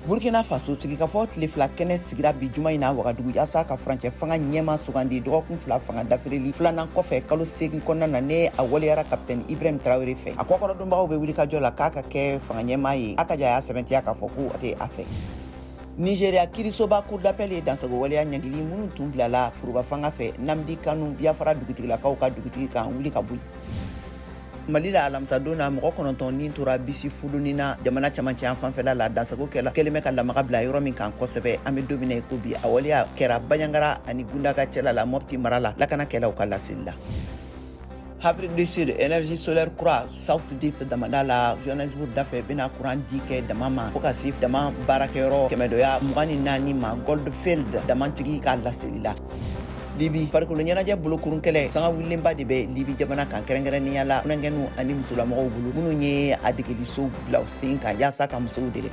Burkina Faso, sigikafɔ tile 2 kɛnɛ sigira bi juma in na Wagadugu yaasa ka furancɛ fanga ɲɛma sugandi dɔgɔkun 2 fanga dafirili filanan kɔfɛ kalo 8 kɔnɔna na, ne a waleyara kapitɛni Ibrahim Traoré fɛ. A kɔkɔrɔdonbagaw bɛ wulikajɔ la k'a ka kɛ fanga ɲɛma ye. A ka ja y'a sɛbɛntiya k'a fɔ ko a tɛ a fɛ. Nigeria kirisoba cour d'appel ye dansago waleya ɲangili minnu tun bilala foroba fanga fɛ Nnamdi Kanu, Biafra dugutigilakaw ka dugutigi kan, wuli ka bɔ yen. Mali la, alamisadon na, mɔgɔ 9 ni tora bisi fudoni na jamana camancɛ yan fanfɛla la, dansago kɛla kɛlen bɛ ka lamaga bila yɔrɔ min kan kosɛbɛ an bɛ don min na i ko bi. A waleya kɛra Baɲangara ani Gundaga cɛla la, Mɔpti mara la, lakanakɛlaw ka laseli la. Afrique du Sud, énergie solaire kura South Deep damanda la Johannesburg dafɛ bɛna kuran di kɛ dama ma fo ka se dama baarakɛyɔrɔ kɛmɛdɔya 24 ma, Goldfield damantigi ka laseli la. Libi, farikolo ɲɛnajɛ bolokurun kɛlɛ sanga wulilenba de bɛ Libi jamana kan, kɛrɛnkɛrɛnnenya la funankɛninw ani musolamɔgɔw bolo minnu ye a degelisow bila sen kan yaasa ka musow dege.